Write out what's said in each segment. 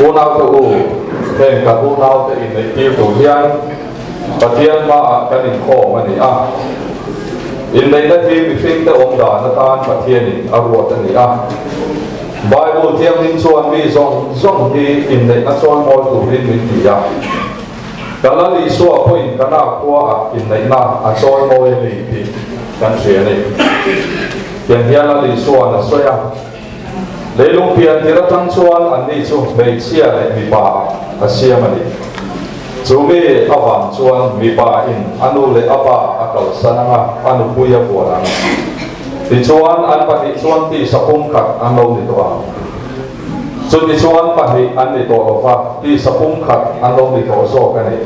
Unaute u, heng kan unaute inneihtir tur hian Pathian hmaah kan inkhawm a ni a. Inneihna hi mihringte awm dan atan Pathianin a ruat a ni a. Bible Thianghlim chuan mi zawng zawng hi inneihna chawimawi turin min ti a. Ka Lal Isua pawhin Kana khuaah inneihna a chawimawi a ni tih kan hria a ni. Tiang hian Lal Isua'n a sawi a, Leilung pian tir atang chuan anni chu hmeichhia leh mipa a siam a ni. Chu mi avang chuan mipa in a nu leh a pa a kalsan ang a, a nupui a vuan ang. Tichuan an pahnih chuan tisa pumkhat an lo ni tawh ang. Chutichuan pahnih an ni tawh lova, tisa pumkhat an lo ni tawh zawk a ni.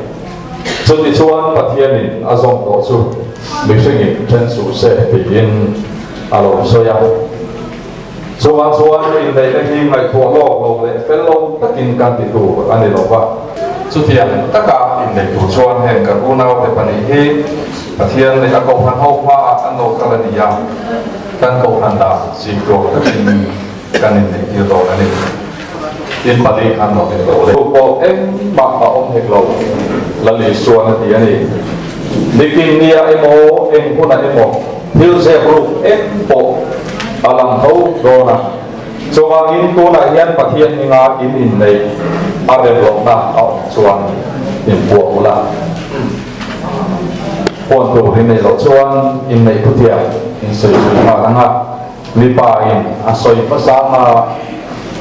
Chutichuan Pathianin a zawm tawh chu mihringin then suh se tiin a lo sawi a. Chuvang chuan inneihna hi ngaihtuah lawk lo leh fel lo takin kan ti tur a ni lo va. Chutiang taka inneih tur chuan heng kan unaute pahnih hi Pathian leh a kohhran ho hmaah an lo kal a ni a, kan kohhran dah ziktuak takin kan inneih tir dawn a ni. Tin pali khan lo hek lo le. Pawh engmah a awm hek lo, Lal Isuan a ti a ni. Nikin nia emaw eng hunah emaw Thil zep ruk eng pawh a lang tho dawn a, chuvangin tunah hian Pathian hminga in inneih a rem lohna a awm chuan inpuah ula. Huan tur inneih loh chuan inneih thutiang in sawi zui nghal ang a, mipa in a sawi hmasa anga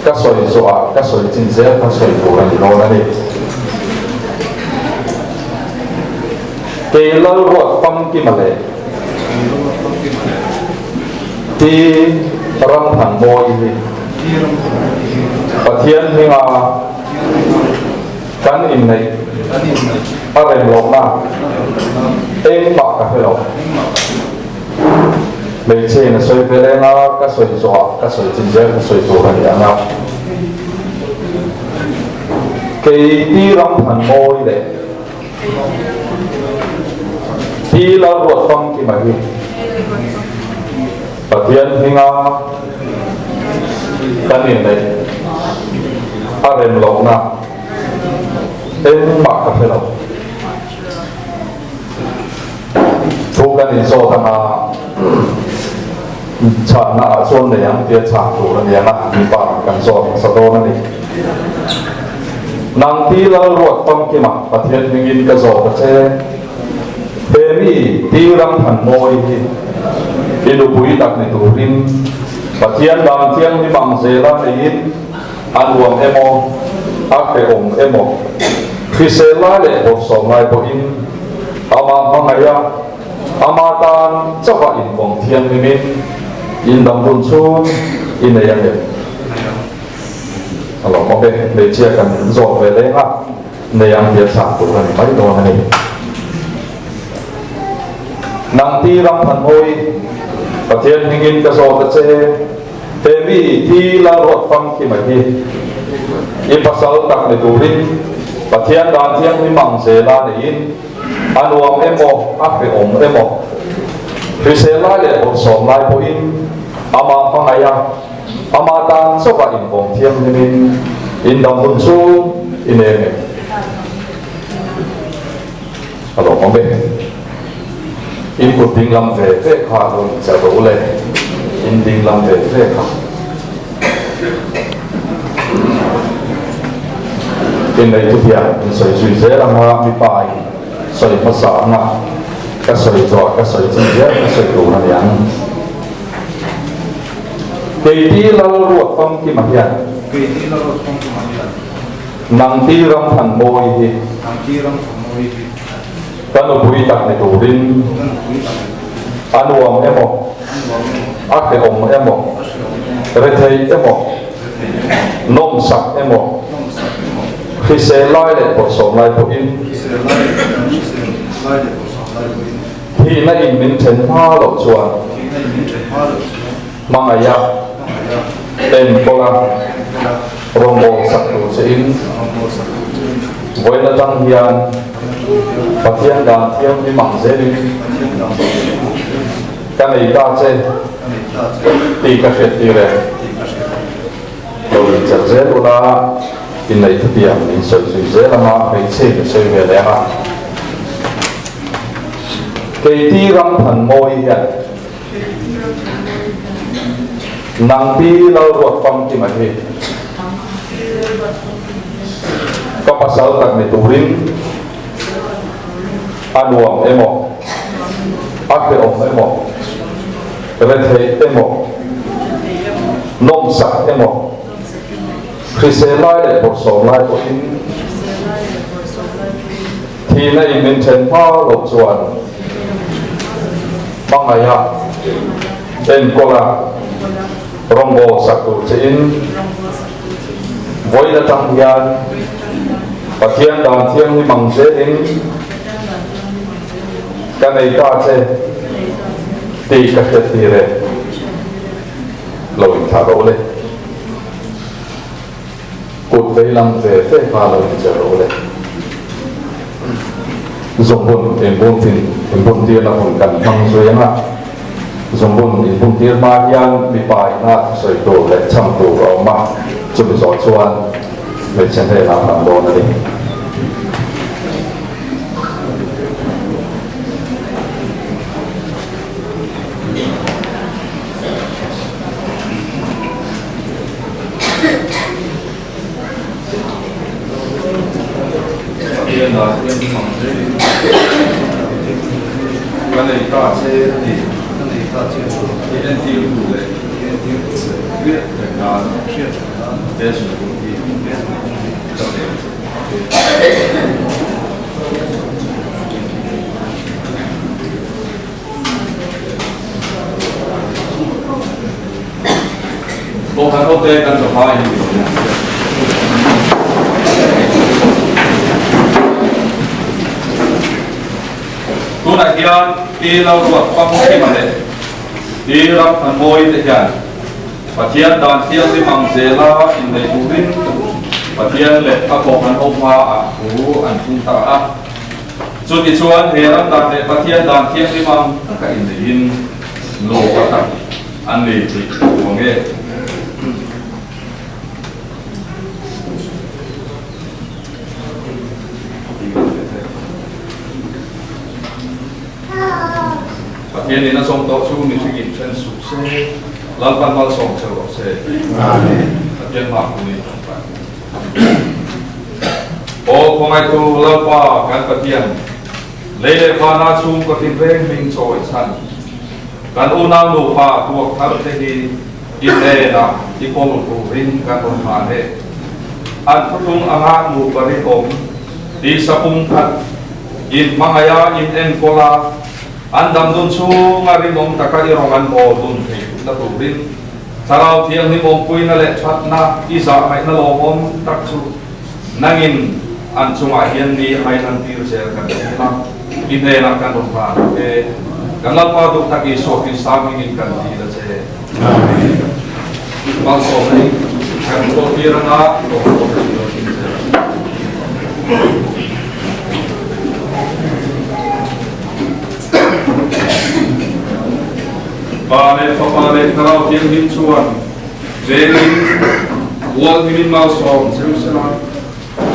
ka sawi zawhah ka sawi chin zel kha sawi tur a ni dawn a ni. Kei Lalruat famkima leh Ti Ramthanmawi hi Pathian hminga kan inneih a rem lohna engmah ka hre lo. Hmeichhe in a sawi fel eng a, ka sawi zawhah ka sawi chin zel ka sawi tur a ni ang a. Kei Ti Ramthanmawi leh Pi Lalruat Famkima hi Pathian hminga kan inneih a rem lohna engmah ka hre lo. Thu kan inzawt anga chhanna ah chuan nei ang tia chhan tur a ni ang a, mipa kan zawt hmasa dawn a ni. Nang ti Lalruat famkima Pathian hmingin ka zawt a che, he mi ti ram han mawi hi i nupui tak ni turin Pathian dan thianghlim ang zela neiin a nuam emaw a hrehawm emaw hrisel lai leh bawrhsawm lai pawhin amah hmangaih a, ama tan chauha invawng thianghlimin indam hun chhung i nei ang em? A lo awm e, hmeichhia kan zawt ve leng a, nei ang tia chhak tur a ni mai dawn a ni. Nang ti ram than hawi, Pathian hmingin ka zawt a che, he mi thi Lalruat famkima hi i pasal tak ni turin Pathian dan thianghlim ang zela neiin a nuam emaw a hrehawm emaw hrisel lai leh bawrhsawm lai pawhin amah hmangaih a, Ama tan chauha invawng thianghlimin indam hun chu i nei ang em? A lo awm e. In kut ding lam ve ve kha lo inchel rawh u le. In ding lam ve ve kha. Innei chu hian in sawi zui zel ang a, mipa in sawi hmasa ang a, ka sawi zawh ka sawi chin zel ka sawi tur a ni ang. Keiti Lalruat famkima hian. Keiti Lalruat famkima hian. Nangti Ramthanmawi hi. Nangti Ramthanmawi hi. Ka nupui tak ni turin. Ka nupui tak ni turin. A nuam emaw. A nuam emaw. A hrehawm emaw. A hrehawm emaw. Rethei emaw. Rethei emaw. Nawmsak emaw. Nawmsak emaw. Hrisel lai leh bawrhsawm lai pawhin. Hrisel lai leh hrisel lai leh bawrhsawm lai pawhin. Thihna in min then hma loh chuan. Thihna in min then hma loh chuan. Hmangaih a. Hmangaih a. Enkawl a. Enkawl a. Rawngbâwl sak tur che in. Rawngbâwl sak tur che in. Vawiin atang hian. Vawiin atang hian. Pathian dan thianghlim ang zelin. Pathian dan thianghlim ang zelin. Ka nei ta che. Ka nei ta che. Tih ka hriat tir e. Tih ka hriat tir e. Lo inchel zel ula. Inneih thutiang min sawi zui zel anga hmeichhe in a sawi ve leh anga. Keiti ram than mawi hian nang pi Lalruat famkima hi ka pasal tak ni turin a nuam emaw a hrehawm emaw retheih emaw nawmsak emaw Hrisel lai leh bawrhsawm lai pawhin thihna in min then hma loh chuan hmangaih a, enkawl a, rawngbâwl sak tur che in vawiin atang hian Pathian dan thianghlim ang zelin ka nei ta che tih ka hriat tir e. Lo inthlah rawh le. Kut vei lam ve ve hma lo incher rawh le. Zungbun inbun tin inbun tirna hun kan hmang zui ang a. Zungbun inbun tir hma hian mipa ina thusawi tur leh chhang tur a awm a, chumi zawh chuan hmeichhe hnenah hlan dawn a ni. Ka nei ta che a ni. Ka nei ta che a ni. I entir tu leh i entir tu leh hriat reng nan hriat reng nan he zungbun hi he zungbun hi ka pe che. Kohhran hote kan chawhma in min awm ang. Tunah hian Pi Lalruat Famkima leh Pi Ramthanmawii te hian Pathian dan thianghlim ang zela inneih turin Pathian leh a kohhran ho hmaah thu an thung ta a. Chutichuan, he ram dan leh Pathian dan thianghlim ang taka inneihin nupa tak an ni tih ka hmu ang e. Pathianin a zawm tawh chu mihringin then suh se, Lalpan malsawm cheu rawh se. Amen. Pathian hma hun in tawngtai. Aw khawngaihtu Lalpa kan Pathian, lei leh vana chhungkaw tinreng hming chawi chhan, kan unau nupa tuak thar te hi i hnenah i kawl turin kan rawn hlan e. An thuthlung anga nupa rinawm, tisa pumkhat, inhmangaiha inenkawl a, an damdun chhunga rinawm taka i rawn an bawl dun thei na turin, Thlarau Thianghlim awmpuina leh thatna i zah ngaihna lawmawm tak chu nangin an chungah hian ni a hailan tir zel kan ti a, i hnenah kan rawn hlan ang e. Kan Lalpa duh tak Isua Krista hmingin kan dil a che. Amen. Malsawmna in kan thawh tir anga lawmawm chu lo tling zel ang. Pa leh Fapa leh Thlarau Thianghlim chuan vengin hualhnimin malsawm cheu sela,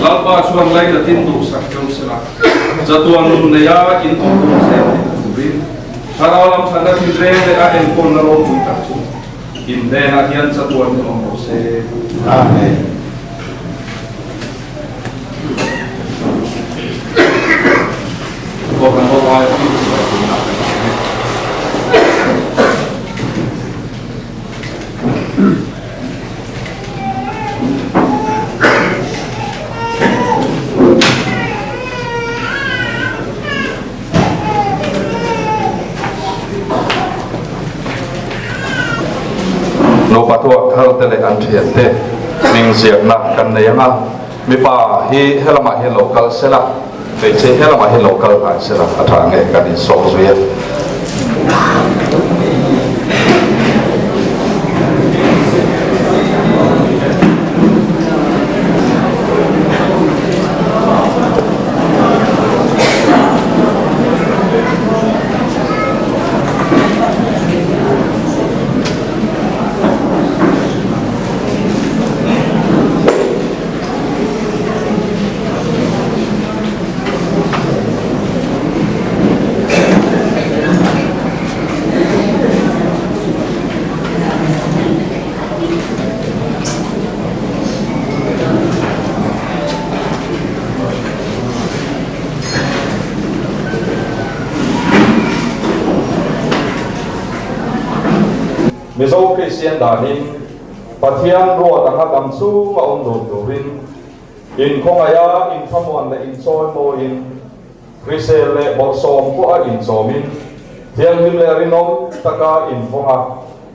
Lalpa chuan lainatin duhsak cheu sela, chatuan nun neia in awm dun zel theih na turin Thlarau lam thatna thinreng leh a enkawlna ropui tak chu in hnenah hian chatuan in awm rawh se. Amen. Kohhran ho aia thil sawi tunah kan awm e. Nupa tuak thar te leh an thiante hming ziakna kan nei ang a, mipa hi helamah hian lo kal sela, hmeichhe helamah hian lo kal hnai sela a tha nge kan insawm zui a. Mizo Kristian danin Pathian ruat anga dam chunga awm dun turin inkhawngaih a, inthlamuan leh inchawimawiin, hrisel leh bawrhsawm pawh a inchawmin, thianghlim leh rinawm taka invawng a,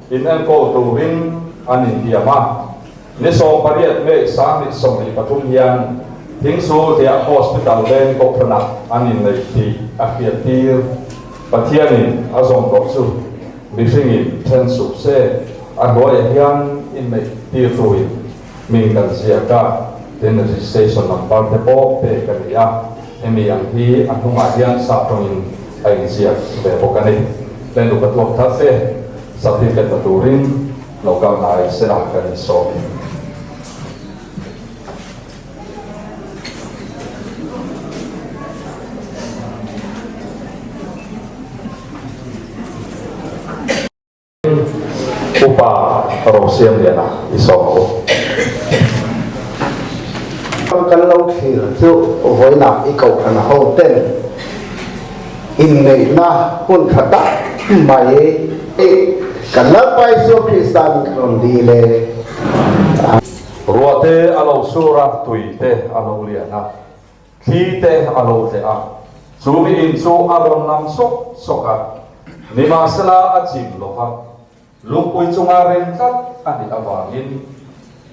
inenkawl turin an intiam a. Ni 18 May 2023 hian Thingsulhliah Hospital veng kohhranah an inneih tih a hriattir. Pathianin a zawm tawh chu mihringin then suh se, a hnuaiah hian inneih tirtuin hming kan ziak a, tin registration number te pawh pek a ni a, hemi ang hi a hnungah hian sap tawngin a inziak ve bawk a ni. Hlen upa tuak thar te certificate la turin Lo kal hnai sela kan insawm in. Upa Rosiamliana i sawm a u. Kan lo thlir chu vawiinah i kohhran ho ten inneihna hun tha tak mai kan Lalpa Isua Krista min rawn dil e. Ruah te a lo sur a, tui te a lo lian a, thli te a lo tleh a, chu mi in chu a rawn nam sawk sawk a, nimahsela a chim lo va, lungpui chunga reng tlat a nih avangin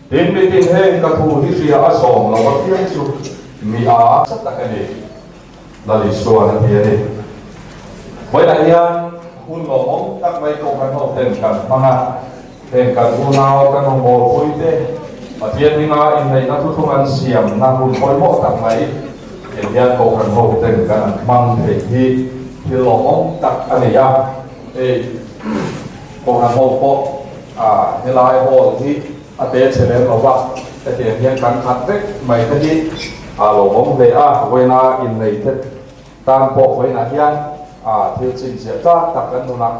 tin mitin heng ka thu hi hria a zawm lo apiang chu mi a sa tak a ni. Lal Isua a ti a ni. Vawiinah hian hun lawmawm tak mai kohhran ho ten kan hmang a, heng kan unau kan rawngbawlpui te Pathian hminga inneihna thuthlung an siamna hun pawimawh tak mai heng hian kohhran ho ten kan an hmang theih hi thil lawmawm tak a ni a. Hei kohhran ho pawh helai hall hi a te chhe lem lo va, hetiang hian kan khat vek mai te hi a lawmawm hle a, vawiina innei te tan pawh vawiinah hian thil chinchiah tlak tak kan nunah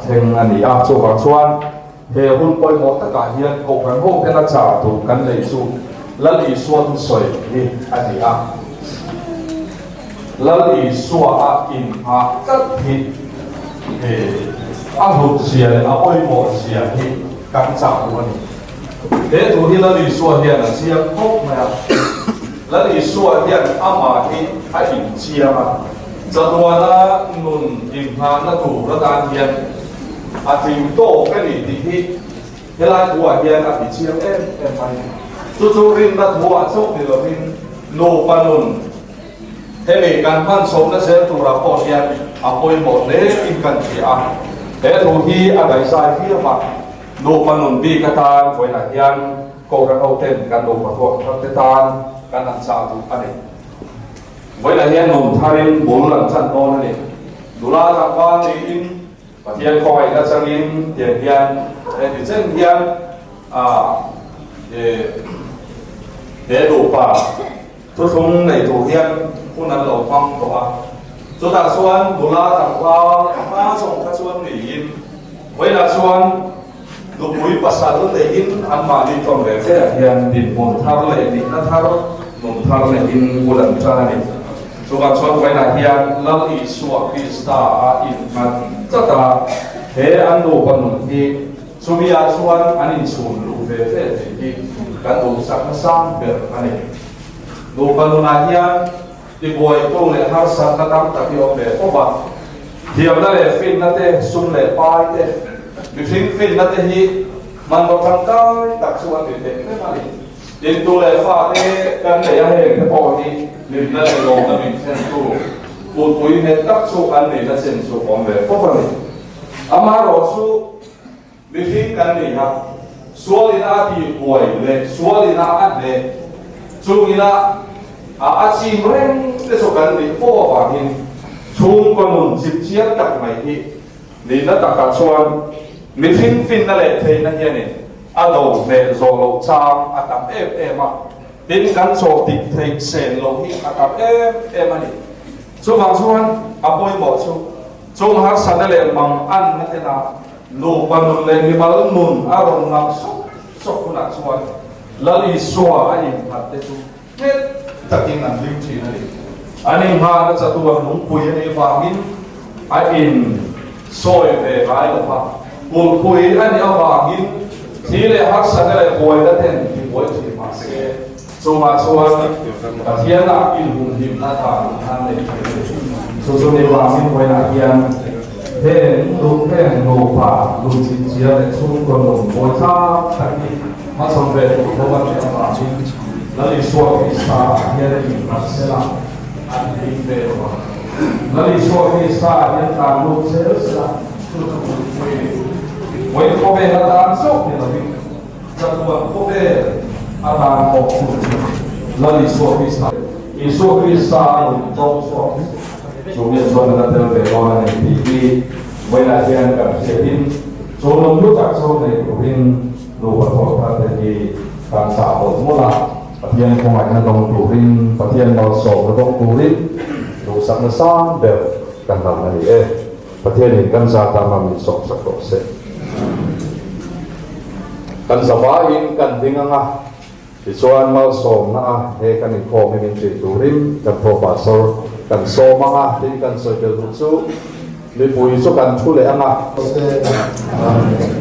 thleng a ni a, chuvang chuan he hun pawimawh takah hian kohhran ho ten a chah tur kan neih chu Lal Isua thusawi hi a ni a. Lal Isua a inhah tlat hi a hlut zia leh a pawimawh zia hi kan chah duh a ni. He thu hi Lal Isua hian a chiang khawp mai a. Lal Isua hian amah hi a inchiang a, chatuana nun inghahna tur atan hian a tling tawk a ni tih hi Helai thuah hian a ti chiang em em mai. Chu chu rinna thuah chauh ni lovin nupa nun hemi kan hman chhohna zel turah pawh hian a pawimawh hle in kan hria a. He thu hi a daihzai viau a, nupa nun bik atan vawiinah hian Kohhran hoten kan nupa thuak thar te tan kan han chah duh a ni. Vawiinah hian nun tharin bul an chan dawn a ni. Nula tlangval niin Pathian khawngaihna changin tiang hian heti chen hian he nupa thuthlung nei tur hian hun an lo hmang tawh a. Chutah chuan nula tlangval a hma zawng kha chuan niin vawiinah chuan nupui pasal neiin anmahni tawn ve ve ah hian dinhmun thar leh nihna thar, nun thar neiin bul an tan a ni. Chuvang chuan vawiinah hian Lal Isua Krista a innghat tlat a, he an nupa nun hi chumi-ah chuan an inchhun luh ve ve tih hi kan duhsak hmasang ber a ni. Nupa nunah hian tibuaitu leh harsatna tam tak hi awm ve fo va, thiamna leh finna te, sum leh pai te, mihring finna te hi hmanraw tangkai tak chu an ni teh hrem a ni. Tin, tu leh fate kan nei a heng te pawh hi hlimna leh lawmna min thlentu kutpui nghet tak chu an nihna chin chu awm ve fawp a ni. Amaherawhchu, mihring kan ni a, sualina a tihbuai leh sualina a hneh chungina a a chim reng te chu kan nih fo avangin chhungkaw nun chipchiar tak mai hi nihna takah chuan mihring finna leh theihna hianin A do hneh zawh loh chang a tam em em a, tin kan chaw dik theih sen loh hi a tam em em a ni. Chuvang chuan a pawimawh chu chung harsatna leh mang anna tena nupa nun leh mimal nun a rawn ngam sawk sawk hunah chuan Lal Isua a innghat te chu nghet takin an hlim thin a ni. An inngahna chatuan lungpui a nih vangin a in sawi ve ngai lo va. Kulhpui a nih avangin thli leh harsatna leh buaina ten tibuai thin mah se, chungah chuan Pathianah inhumhimna dan an nei thei a ni. Chu chu ni vangin vawiinah hian heng lung heng nupa lunchimchia leh chhungkaw nun buaithlak tak hi hmachhawn ve tur tho a nih avangin Lal Isua Krista ah hian innghat sela an hlim ve lo ang. Lal Isua Krista ah hian tlan lut zel sela chu chu kulhpui a ni. Vawiin khawvel atan chauh ni lovin chatuan khawvel atan pawh chu chu Lal Isua Krista Isua Krista a nun tawng chhuak chu miah chuan a la tel ve dawn a ni tih hi vawiinah hian kan hriatin chu nun hlu tak chu nei turin nupa thawh thar te hi kan chah mawlh mawlh a. Pathian khawngaihna dawng turin, Pathian malsawmna dawng turin duhsakna sang ber kan hlan a ni e. Pathianin kan zat a mam in sawmsak rawh se. Kan zavaiin kan ding ang a, tichuan malsawmna a he kan inkhawm hi min ṭih turin kan thaw pastor kan sawm ang a, tin kan sawi tel duh chu mipui chu kan thu leh ang a. Amen.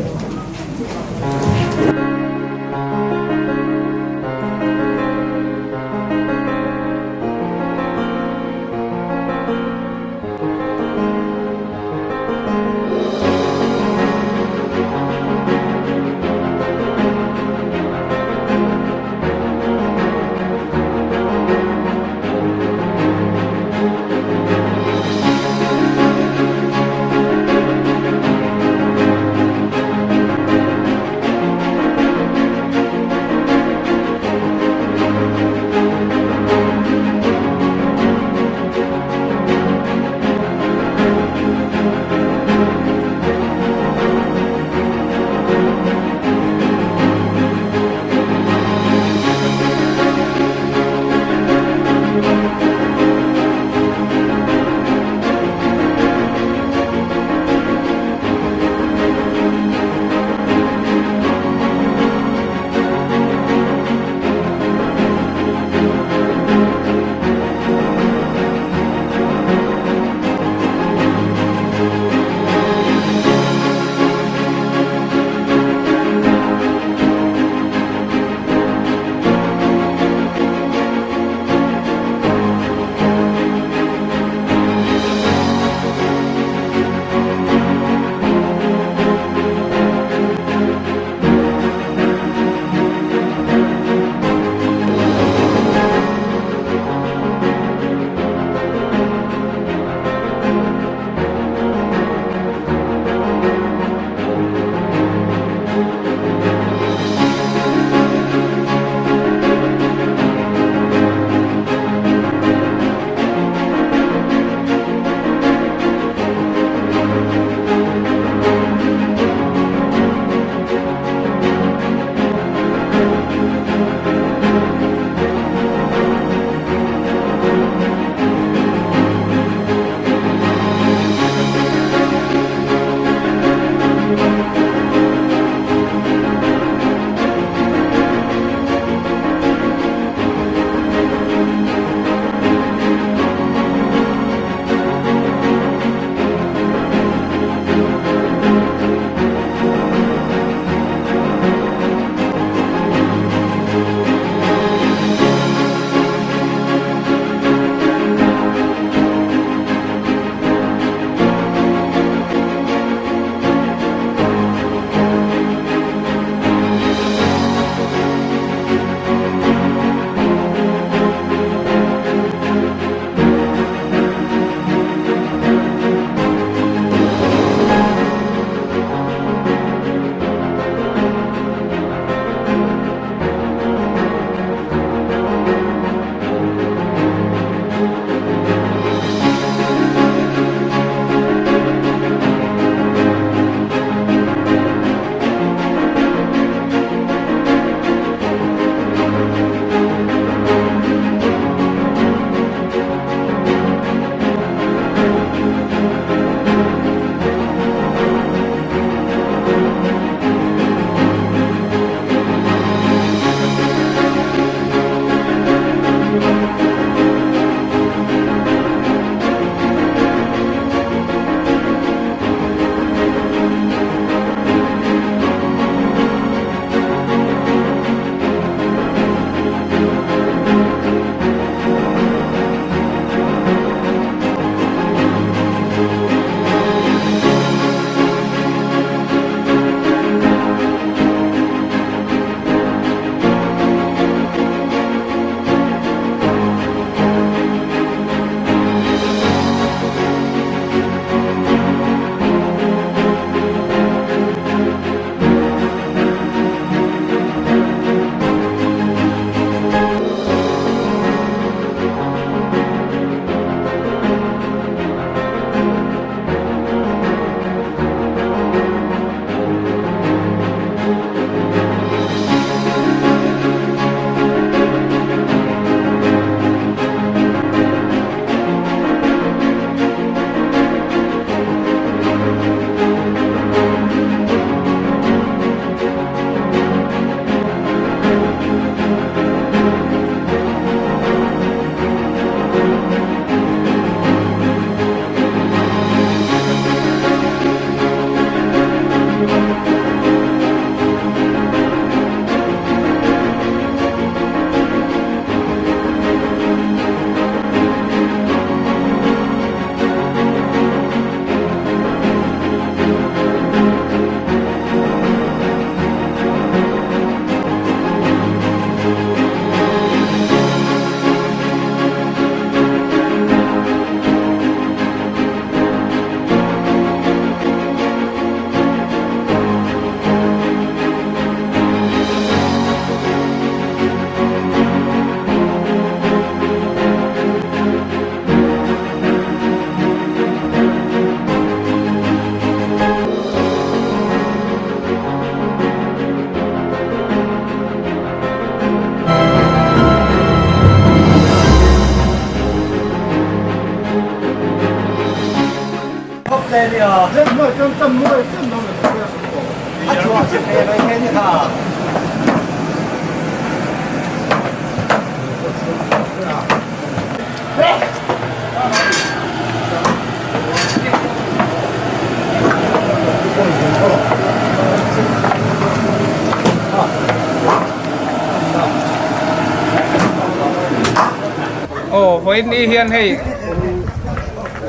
Aw vawiin ni hian hei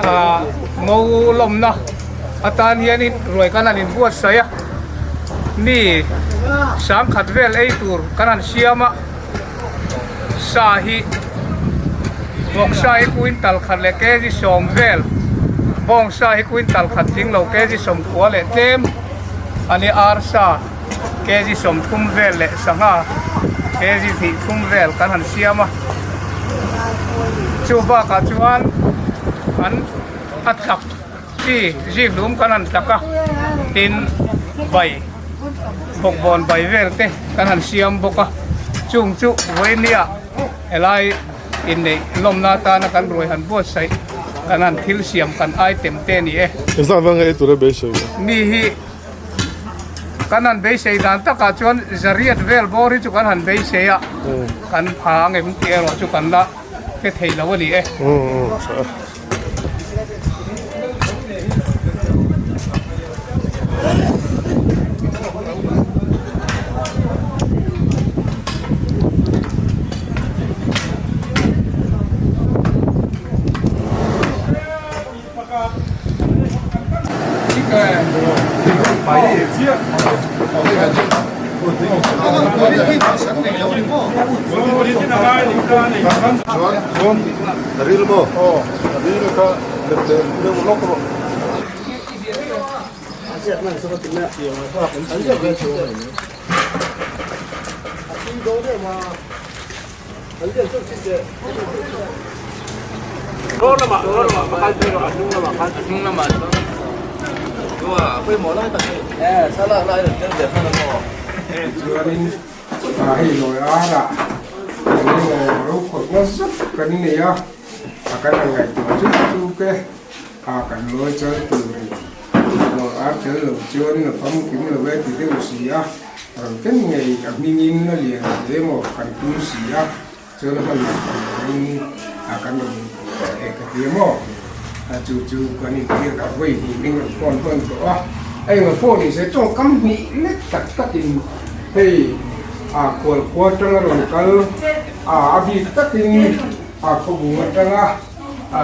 ah ngo lawmna atan hianin ruai kan han inbuatsaih a mi sangkhat vel ei tur kan han siam a. Sa hi vawksa hi quintal khat leh kg sawm vel bawngsa hi quintal khat tling lo kg sawmkua leh tlem a nia arsa kg sawmthum vel leh sangha kg hnih thum vel kan han siam a chu bakah chuan an a tlak chi zikhlum kan han tlak a tin bai. Bawkbawn bai vel te kan han siam bawk a, chung chu vawinia helai inneih lawmna atana kan ruai han buatsaih kan han thil siam kan item te a ni e. Engzah vang nge ei tura beisei lo? Mi hi kan han beisei dan takah chuan zariat vel bawr hi chu kan han beisei a, kan pha ang em tih erawh chu kan la hre thei lo a ni e. Chuanin hei lawi arah eng emaw ro khawihna zet kan nei a, a kan han ngaihtuah chu chu te a kan lawi chal turin lawi ar tel lo chuan a famkim lo e ti deuh si a, rawn ken ngei a hmingin a lian hle maw kan tum si a, chuan a hman loh turin a kan rawn eh ka ti a maw, a chu chu kan inbiak a vawi hnih min rawn phone hman tawh a, a engah pawh ni se tawngkam hnih lek tak takin hei a khualkhua atanga rawn kal a a bik takin a khawbung atanga a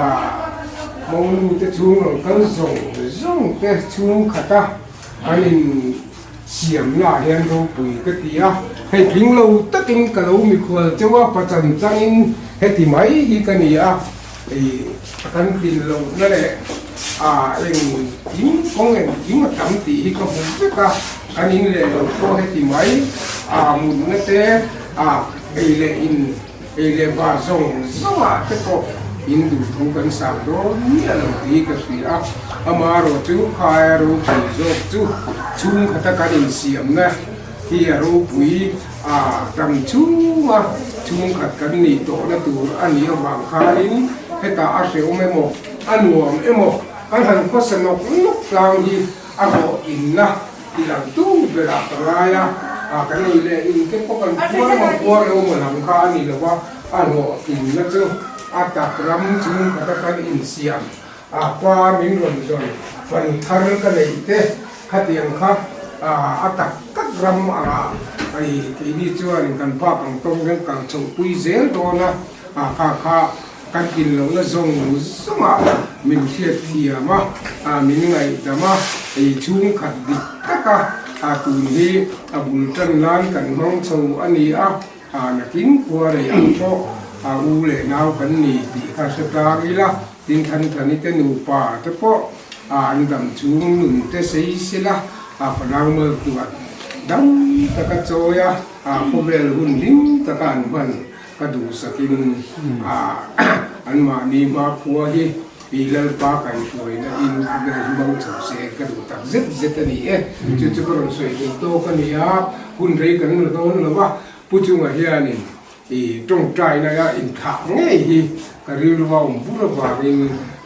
monu te chhung rawn kal zawng zawng te chhung khata an in siamna ah hian ropui ka ti a, hei tling lo takin ka lo mikhual cheu a, pachan changin heti mai hi ka ni a, hei kan tlin lohna leh a engkim kawng engkim a tam tih hi ka hmu vek a, kan in leh lo pawh heti mai a mutna te a ei leh in ei leh bar zawng zawng ah te pawh in duh thu kan sang dawn miah lo tih hi ka hria a, amaherawh chu khaia ropui zawk chu chhungkhata kan insiamna hi a ropui a tam chhunga chhungkhat kan nih tawhna tur a nih avang khanin hetah a hrehawm emaw a nuam emaw kan han khawsa nawk nawk tlang hi a hlawhtlinna Ti lang tu berah ka ngai a, a kan ei leh in te pawh kan puar emaw puar lo emaw lam kha a ni lo a, a hlawhtlinna chu a tak ram chung khata kan insiam a, pa min rawn zawn fan thar ka neih te khatiang kha a tak tak ram angah hei keini chuan kan bak ang tawng hian kal chhohpui zel dawn a, a kha kha Kan tlin lohna zawng zawngah min hriat thiam a, min ngaihdam a, ei chhungkhat dik taka tun hi a bul tan nan kan hmang chho a ni a, nakin khua rei ang pawh a u leh nau kan ni tih kha hre tlang ila, tin Thanthani te nupa te pawh an dam chhung nun te sei sela, fanau maltuan dam taka chawi a, khawvel hun hlim taka an hman. Ka duhsakin anmahni hmakhua hi i Lalpa kaihhruaina in khawvel hi hmang chho se ka duh tak zet zet a ni e. Chu chu ka rawn sawi duh tawk a ni a, hun rei kan la dawn lo va, Pu Chunga hianin i tawngtaina a inthlah ngei hi ka rilru a awm bur avangin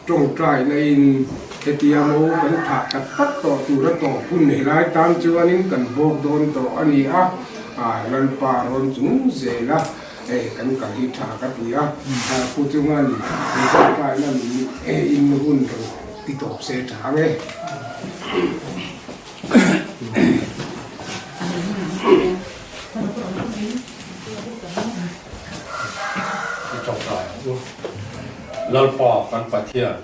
tawngtaina in. Hetia mo kan thah tak tak tawh tura tawp hun helai tan chuanin kan bawk dawn tawh a ni a, Lalpa rawn chung zel a, hei kan kal hi tha ka ti a, Pu Chunga'n min tawngtaina min in hun rawn ti tawp se tha ang e. I tawngtai ang u. Lalpa kan Pathian.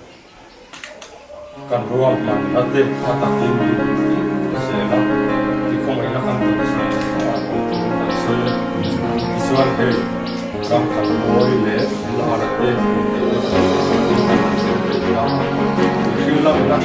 Kan ruahmanna te a takin min ti zel a, ti khawngaihna kan tawn sa a awm tur kan sawi a. Tichuan hei ram khat mawi leh lara te inneihna tur takin kan han tel ve ta. Mihring lamina